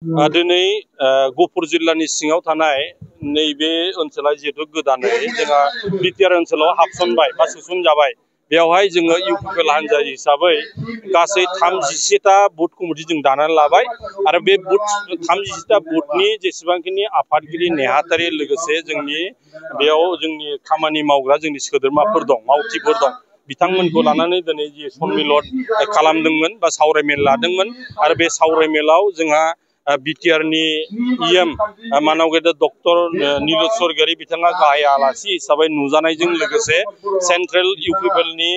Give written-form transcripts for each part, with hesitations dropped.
दिनै गफुर जिल्लानि सिङाव थानाय नैबे ओनसोला जिहेतु गोदानै जोंहा बिटिआर ओनसोलाव हाबसनबाय बा सोसनजाबाय बेवहाय जोङो इउपिपिएल हान्जा हिसाबै गासै 37टा बुथ कमिटि जों दानानै लाबाय आरो बे बुथ 37टा बुथनि जेसेबांखिनि आफादगिरि नेहाथारि लोगोसे जोंनि बेयाव जोंनि खामानि मावग्रा जोंनि सोद्रोमाफोर दं मावथिफोर दं बिथांमोनखौ लानानै दिनै जि सन्मिलन खालामदोंमोन बा सावरायमेल लादोंमोन आरो बे सावरायमेलाव जोंहा बिटिआरनि इएम मानव गेदेर डक्टर नीलज स्वरगियारि बिथाङा गाहाय आलासि हिसाबै नुजानायजों लोगोसे सेन्ट्रेल इउपिपिएलनि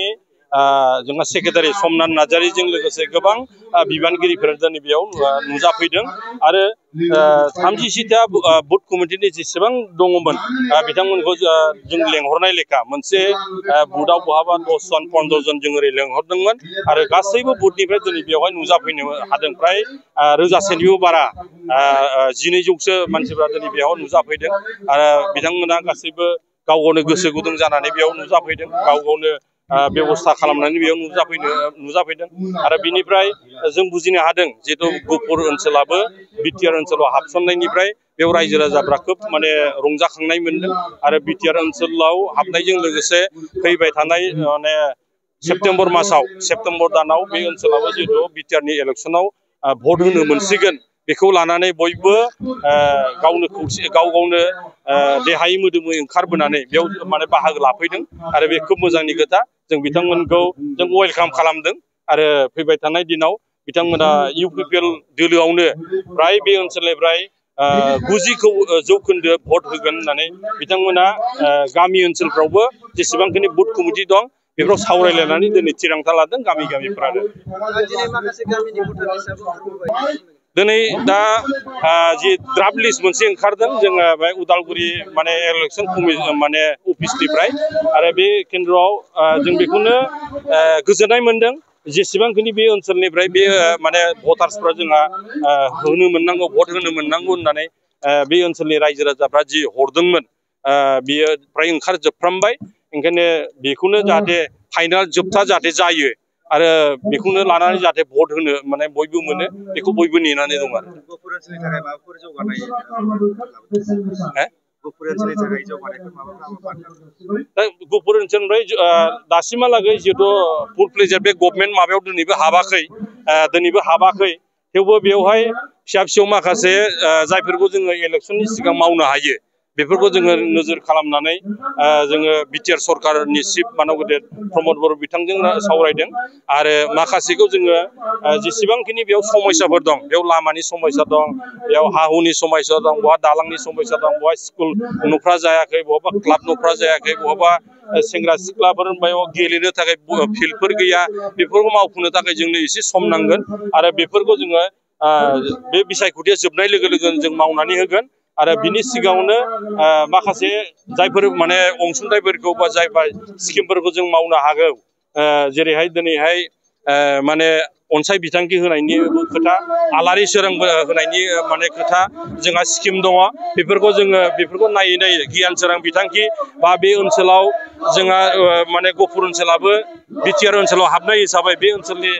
जोंहा सेक्रेटारि समनाथ नार्जारीजों लोगोसे गोबां बिबानगिरिफोर दिनै बेयाव नुजाफैदों आरो 37टा बुथ कमिटिनि जेसेबां दङमोन बिथांमोनखौ जों लेंहरनाय लेखा मोनसे बुथआव बहाबा 10 जन 15 जन जों ओरै लेंहरदोंमोन आरो गासैबो बुथनिफ्राय दिनै बेवहाय नुजाफैनो हादों फ्राय रोजासेनिबो बारा 1200सो मानसिफ्रा दिनै बेयाव नुजाफैदों आरो बिथांमोना गासैबो गाव गावनो गोसो गुदुं जानानै बेयाव नुजाफैदों गाव गावनो बेबस्था खालामनानै बेयाव नुजाफैदों आरो बिनिफ्राय जों बुजिनो हादों जिहेतु गफुर ओनसोलाबो बिटिआर ओनसोलाव हाबसननायनिफ्राय बेयाव रायजो राजाफ्रा खोब माने रंजाखांनाय मोनदों आरो बिटिआर ओनसोलाव हाबनायजों लोगोसे फैबाय थानाय माने सेप्तेम्बर दानाव बे ओनसोलावबो जिहेतु बिटिआरनि इलेक्सनाव भट होनो मोनसिगोन बेखौ लानानै बयबो गाव गावनो देहायै मोदोमै ओंखारबोनानै बेयाव माने बाहागो लाफैदों आरो बे खोब मोजांनि खोथा जों बिथांमोनखौ जों वेलकाम खालामदों आरो फैबाय थानाय दिनाव बिथांमोना इउपिपिएल दोलोआवनो फ्राय बे ओनसोलनिफ्राय 90 जौखोन्दो भट होगोन होननानै बिथांमोना गामि ओनसोलफ्रावबो जेसेबांखिनि बुथ कमिटि दं बेफोराव सावरायलायनानै दिनै थिरांथा लादों गामिफ्रानो दिनै दा जि ड्राफ्ट लिस्ट मोनसे ओंखारदों जोङो बे उदालगुरि माने इलेक्सन कमिसन माने अफिसनिफ्राय आरो बे केन्द्रआव जों बेखौनो गोजोननाय मोनदों जेसेबांखिनि बे ओनसोलनिफ्राय बे माने भटार्सफ्रा जोंहा होनो मोननांगौ भट होनो मोननांगौ होननानै बे ओनसोलनि रायजो राजाफ्रा जि हरदोंमोन बियो फ्राय ओंखारजोबफ्रामबाय ओंखायनो बेखौनो जाहाथे फाइनाल जोबथा जाहाथे जायो आरो बेखौनो लानानै जाहाथे भट होनो माने बयबो मोनो बेखौ बयबो नेनानै दं आरो गफुर ओनसोलनिफ्राय दासिमहालागै जिहेतु फुल फ्लेजेड बे गभर्नमेन्ट माबायाव दिनैबो हाबाखै थेवबो बेवहाय फिसा फिसौ माखासे जायफोरखौ जोङो इलेक्सननि सिगां मावनो हायो बेफोरखौ जोङो नोजोर खालामनानै जोङो बिटिआर सरकारनि चिफ मानव गेदेर प्रमद बर' बिथांजों सावरायदों आरो माखासेखौ जोङो जेसेबांखिनि बेयाव समस्याफोर दं बेयाव लामानि समस्या दं बेयाव हा हुनि समस्या दं बहा दालांनि समस्या दं बहा स्कुल न'फ्रा जायाखै बहाबा क्लाब न'फ्रा जायाखै बहाबा सेंग्रा सिख्लाफोर बेयाव गेलेनो थाखाय फिल्डफोर गैया बेफोरखौ मावफुंनो थाखाय जोंनो एसे सम नांगोन आरो बेफोरखौ जोङो बे बिसायख'थिया जोबनाय लोगो लोगो जों मावनानै होगोन आरो बिनि सिगाङावनो माखासे जायफोर माने अनसुंथाइफोरखौ बा जायफोर स्किमफोरखौ जों मावनो हागौ जेरैहाय दिनैहाय माने अनसाय बिथांखि होनायनिबो खोथा आलारि सोरां होनायनि माने खोथा जोंहा स्किम दङ बेफोरखौ नायै गियान सोरां बिथांखि बा बे ओनसोलाव जोंहा माने गफुर ओनसोलाबो बिटिआर ओनसोलाव हाबनाय हिसाबै बे ओनसोलनि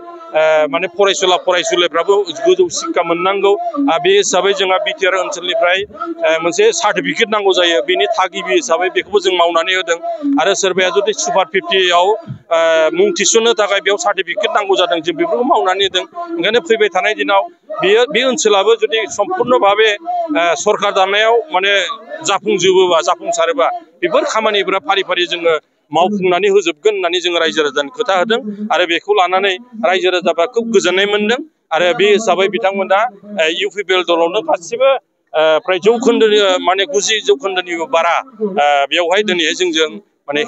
माने फरायसुलिफ्राबो गोजौ शिक्षा मोननांगौ बे हिसाबै जोंहा बिटिआर ओनसोलनिफ्राय मोनसे सार्टिफिकेट नांगौ जायो बेनि थागिबि हिसाबै बेखौबो जों मावनानै होदों आरो सोरबाया जुदि सुपार 50आव मुं थिसननो थाखाय बेयाव सार्टिफिकेट नांगौ जादों जों बेफोरखौ मावनानै होदों ओंखायनो फैबाय थानाय दिनाव बे ओनसोलाबो जुदि सम्पुर्ण भाबे सरकार दानायाव माने जाफुंसारोबा बेफोर खामानिफोरा फारि फारि जोङो मावफुंनानै होजोबगोन होननानै जोङो रायजो राजानो खोथा होदों आरो बेखौ लानानै रायजो राजाफ्रा खोब गोजोननाय मोनदों आरो बे हिसाबै बिथांमोना इउपिपिएल दलावनो गासिबो फ्राय जौखोन्दोनि माने 90 जौखोन्दोनिबो बारा बेवहाय दिनैहाय जोंजों माने